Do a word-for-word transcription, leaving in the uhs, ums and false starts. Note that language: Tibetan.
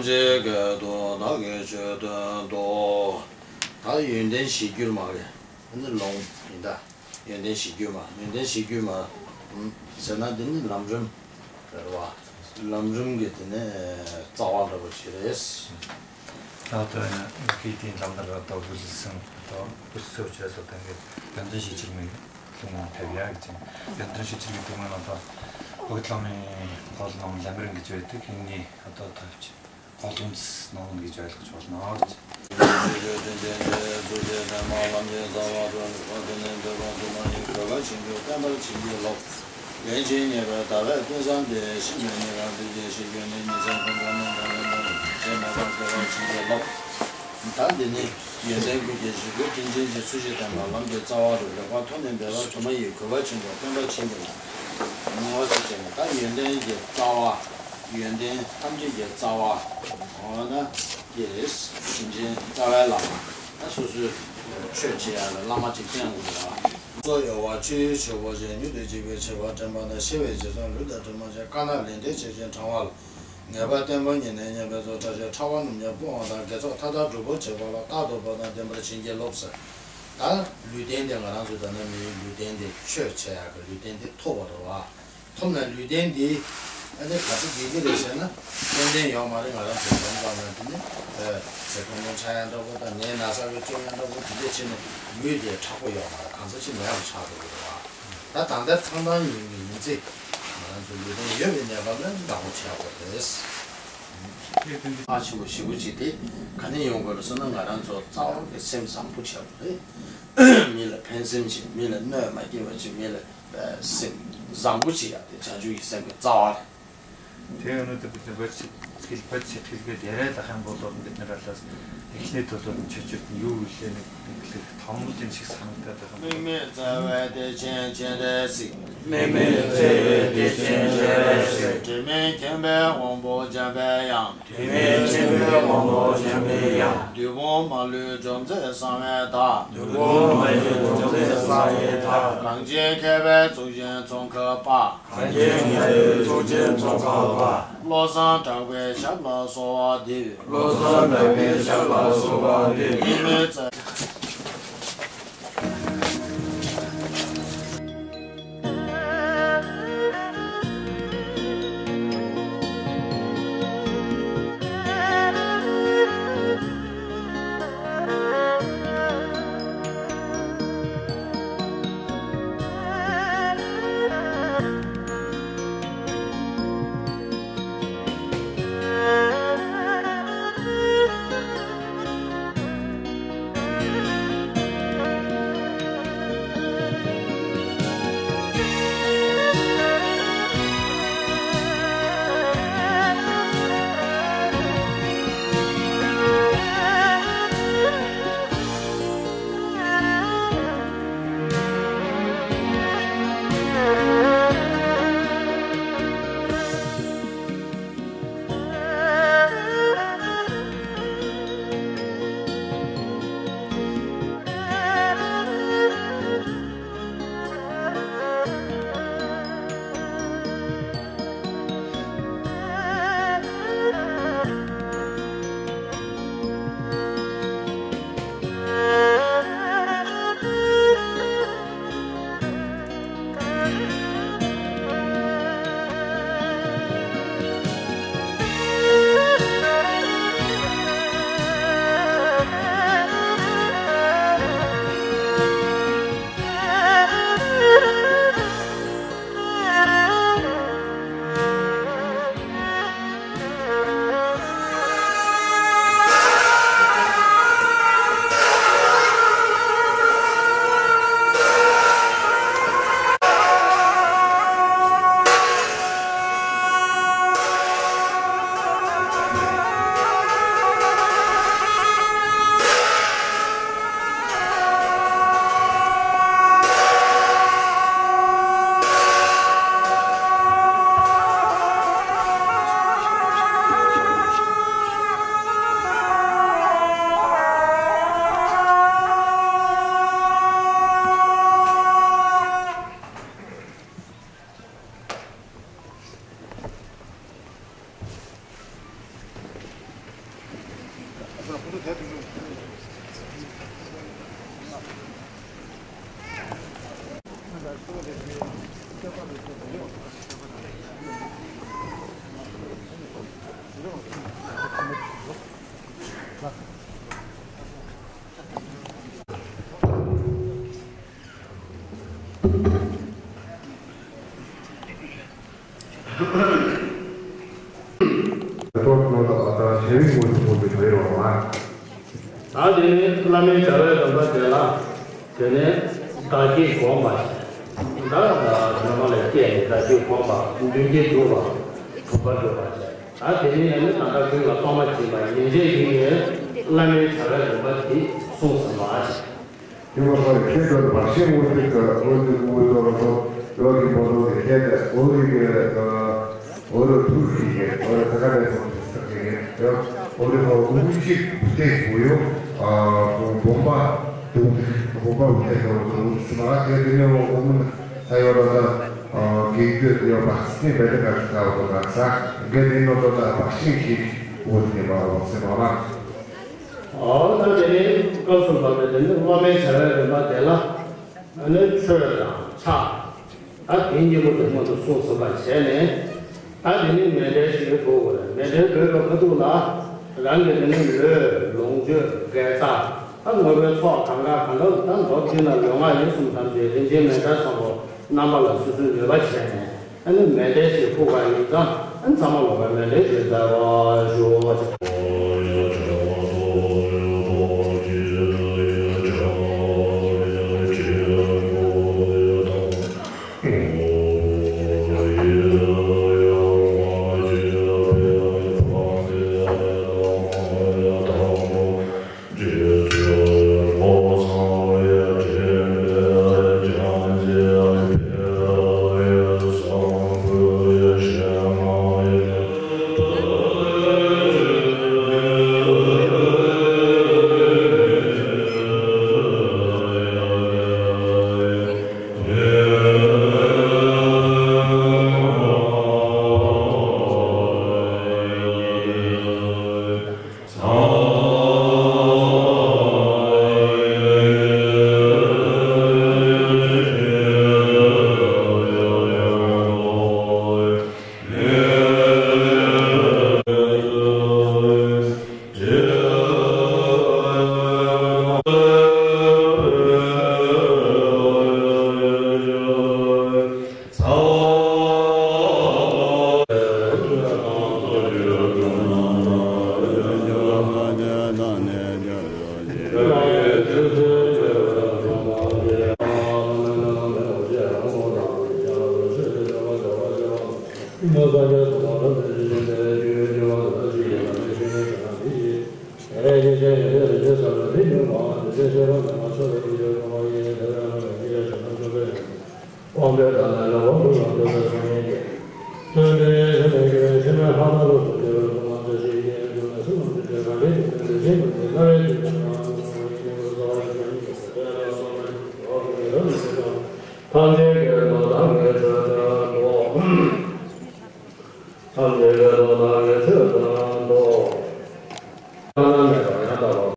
ཐམས་ཅད་སྐད་དུ་བདག་གིས་ཆོས་སྟོན་ཏོ། ད་ཡོན་ཏན་གཞིར་གྱུར་མ་རེད། ཨ་ནི་ལོང་ཡིན་ད། ཡོན་ཏན་གཞིར་གྱུར་མ། ཡོན་ཏན་གཞིར་གྱུར་མ། ཨུམ། ཟེར་ན་འདི་ནི་ལམ་རིམ་རེད་བ། ལམ་རིམ་གྱི་དེ་ནི་རྩ་བ་འདྲ་པོ་ཞིག་རེད། ད་ལྟ་ཡང་སྐད་དེ་ལམ་འདི་ར་ཏོག་བུ་ལི་སིང་ཏོག་བུ་སོ་བྱས་སོ་བཏང་གི། ཡོན་ཏན་གཞིར་གྱུར་མའི་ཐུན་མོང་ཐེབས་ཡག་གི་ཅན། ཡོན་ཏན་གཞིར་གྱུར་མའི་ཐུན་མོང་ལ་ད་བོད་ཀྱི་ཐོག་མའི་གོ་ལོང་ལམ་རིམ་གྱི་བརྗོད་དེ་ཁེངས་ནས་ཨ་ཏོག་ཐབས་ཀྱི། ཁོག་ལུང་ནང་གི་ཇོ་ལག་ཆོག་ནོར། ད་འདི་ནི་ཡོན་ཏན་ཀུན་གྱི་གཞི་བཀོད་ཐུན་མོང་མ་ཡིན་གོས་པ་ཆེན་པོའི་སྟོན་པ་ཆེན་པོ་ལ་ངོ་བོ་ཆེ་ཆེན་པོ་ད་ཡོན་ཏན་གྱི་རྩ་བ། ཡོན་ཏན་ཐམས་ཅད་ཀྱི་རྩ་བ། འོ་ན་དེ་རེད། དྲིན་ཅན་རྩ་བའི་བླ་མ། ད་སོ་སོའི་ཆོས་བྱེད་ཡ་ལ་བླ་མ་ཅིག་བསྟེན་དགོས་རེད་བ། སོ་ཡོ་བ་ཆུའི་ཆུ་བོ་ཆེ་མྱུར་དུ་འཇིག་པའི་ཆད་པ་དྲན་པ་ན་ཤི་བའི་རྗེས་སུ་ལུས་དང་གྲིབ་མ་ཆེ་དཀར་ནག་ལས་འབྲས་ཆེ་ཆེན་གྲང་བ་ལ། ངེས་པ་བརྟན་པོ་ཉིད་ནས་མཉམ་པའི་ཚོགས། ཁྲག་ཤེད་ཕྲ་བ་སྣུམ་ཉམས་སྤོང་བ་དང་། དགེ་ཚོགས་མཐའ་དག་སྒྲུབ་པོ་བྱེད་པ་ལ། རྟག་ཏུ་བ་དང་ལྡན་པར་བྱིན་གྱིས་རློབས་ཟེར། ད་ལུས་རྟེན་དེ་ང་རང་ཚོ་ད་ནི་མིའི་ལུས་རྟེན་དེ་ཆོས་བྱེད་ཡག་གི་ལུས་རྟེན་དེ་ཐོབ་པ་རེད་བ། ཐོབ་ནས་ལུས་རྟེན་འདི་ཨ་ནི་ག་ཚོད་བསྡད་ཀྱི་རེད་ཟེར་ན། ཏན་ཏན་ཡོད་མ་རེད། ང་རང་ཚོ་འཛོམས་ཙམ་ལ་འདི་ནི་ཨེ་ཟས་གོང་མོ་ཆག་ཡ་འདྲ་པོ་དང་ནད་ན་ཚ་གི་བཅོས་ཡ་འདྲ་པོ་དེ་འདྲ་བྱས་ནས་ལུས་དེ་མཁྲེགས་པོ་ཡོད་མ་རེད། གང་ས་ཅི་མེད་པ་ཆགས་འགྲོ་གི་རེད་བ། ད་ད་ལྟ་ཐང་ཐང་ཡིན་གི་ཡིན་ཚེ་ང་རང་ཚོ་ལུས་རྟེན་ཡོད་པའི་གནས་སྐབས་ལ་བདག་པོ་བྱེད་དགོས་རེད། ཨ་ཆེན་པོ་ཞེ་པོ་ཅིག་དེ་ག་ནས་ཡོང་དགོས་རེད་ཟེར་ན། ང་རང་ཚོ་རྩ་བ་གི་སེམས་བཟང་པོ་བྱེད་དགོས་རེད། མི་ལ་ཕན་སེམས་བྱེད། མི་ལ་གནོད་མ་སྐྱེལ་བ་བྱེད། མི་ལ་སེམས་བཟང་པོ་བྱེད་ཡ་དེ་བྱང་ཆུབ་ཀྱི་སེམས་ཀྱི་རྩ་བ་རེད། དེ་ཡང་ན་དེ་བོད་ཚིག་ཕལ་བོད་ཚིག་ཕལ་སྐད་དེ་རེད། ད་ཧན་པོ་ལོག་འདི་ནི་ར་ལ་ལེགས་ལེགས་དོ་དོ་ཆོས་ཆོས་ཡུ་ལེ་ནི་ལེགས་ལེགས་དང་པོ་དེ་ཚིག་སང་ད་ད་དམིགས་མེད་རྩ་བའི་བདེ་ཆེན་སྤྱན་རས་གཟིགས། དམིགས་མེད་རྩ་བའི་བདེ་ཆེན་སྤྱན་རས་གཟིགས། དྲི་མེད་མཁྱེན་པའི་དབང་པོ་འཇམ་པའི་དབྱངས། དྲི་མེད་མཁྱེན་པའི་དབང་པོ་འཇམ་པའི་དབྱངས། བདུད་དཔུང་མ་ལུས་འཇོམས་མཛད་གསང་བའི་བདག། བདུད་དཔུང་མ་ལུས་འཇོམས་མཛད་གསང་བའི་བདག། གངས་ཅན་མཁས་པའི་གཙུག་ཆེན་ཙོང་ཁ་པ། གངས་ཅན་མཁས་པའི་གཙུག་ཆེན་ཙོང་ཁ་པ། བློ་བཟང་གྲགས་པའི་ཞབས་ལ་གསོལ་བ་འདེབས། བློ་བཟང་གྲགས་པའི་ཞབས་ལ་གསོལ་བ་འདེབས། དམིགས་མེད་རྩ། ད་དེ་ནས་བླ་མའི་བྱ་བའི་རིམ་པ་དེ་ལ། དེ་ནས་བདག་བསྐྱེད་བསྒོམ་པ་ཞེས། བདག་ལ་སྒྲོལ་མ་ལ་བསྐྱེད་ནས་བདག་བསྐྱེད་བསྒོམ་པ། མདུན་བསྐྱེད་བསྒྲུབ་པ། དྲུག་པ་བསྒྲུབ་པ་ཞེས། ད་དེ་ནས་ཡང་ནི་ད་ལྟ་ཀུན་ལ་གཏོར་མ་བྱིན་པ་ཡན་ཆད་ཀྱིས་ནི་བླ་མའི་བྱ་བའི་རིམ་པ་དེ་གསུངས་ཟིན་པ་ཞེས། དེ་མ་ཚད་ཁྱེད་ཚོ་བར་ཆད་དངོས་གྲུབ་ཀྱི་དངོས་གྲུབ་དངོས་གྲུབ་ལ་སོགས་ཡོད་ཀྱི་མ་གཏོགས་ཏེ་ཁྱེད་ཚོ་འོ་རིགས་ཀྱི་འོ་རུ་ཐུགས་ཀྱི་འོ་རུ་ད་ག་ནས་སོང་ཚེ་ས་ཀྱི་འོ་རུ་ཁ་འུ་ཅིག་བུ་ཏེ་བུ་ཡོ་བུམ་པ་དུ་བུམ་པ་བུ་ཏེ་ཁ་འུ་ཚོ་སུ་མ་ཁྱེད་དེ་ནས་འོ་འོ་མོ་ས་ཡོ་ར་ད་གེགས་ཡོད་ཡོ་བག་སྟེ་བེ་ཏེ་ག་ས་འོ་ད་ག་ས་གེ་དེ་ནོ་ད་བག་ཤིང་གི་འོ་དེ་མ་འོ་སེ་མ་མ། ཨོ་ད་དེ་ནས་སྐབས་སུ་བབས་པའི་དེ་ནི་བླ་མའི་བྱ་བའི་རིམ་པ་དེ་ལ་ཨ་ནི་ཆོས་དང་ཕྱག་ད་དེ་གཉིས་པོ་དེ་སྔོན་དུ་གསུངས་ཟིན་པ་བྱས་ནས། ད་དེ་ནི་མཎྜལ་ཞིག་དགོས་དགོས་རེད། མཎྜལ་དགོས་པའི་ཁ་ཐུག་ལ་རང་གི་དེ་ནི་ལུས་ལོངས་སྤྱོད་དགེ་རྩ་ད་དངོས་པོའི་ཚོགས་གང་ག་གང་འདྲ་ད་མདོར་བསྡུས་ན་ལུས་ངག་ཡིད་གསུམ་ཐམས་ཅད་རིན་ཆེན་མཎྜལ་བཟང་པོ་རྣམ་པ་ལ་སོ་སོའི་མོས་པ་བྱས་ནས། ཨ་ནི་མཎྜལ་ཞིག་ཕུལ་བ་ཡིན་ཙང་ཨ་ནི་ཚང་མ་ལོག་པའི་མཎྜལ་ཞིག་མཛད་པར་ཞུ། དབང་པོའི་དག་ལ་ལ་བ་ཀུན་ལ་འདོད་པའི་སངས་རྒྱས་ཀྱི། སྟོན་པའི་ཞབས་ལ་སྐྱོན་མེད་ཀྱི་ཕྱི་མའི་ལྷ་དང་ལྷ་མོ་ཐམས་ཅད་ཀྱི་སྐུ་མ་ཚོས་ཤིག་ཡིན་ཀུན་ལ་སེམས་ལ་འདུས་པའི་གང་དེའི་སྐུ་དོན་དེ་བཞིན་ཀུན་ནས་རྣ་བའི་དུས་དང་ནང་དུ་ཡིན་ཀུན་རྩ་བ་ཞིག་ཏུ་ཡིན་ཀུན་ལ་སོགས་པའི་འོག་ཏུ་ཡོད་མི་ཚེ་དང་ཐམས་ཅད་ཀྱི་མདོ་དང་ངེས་སྤྱོད་དོན་དུ། ཐམས་ཅད་ཀྱི་མདོ།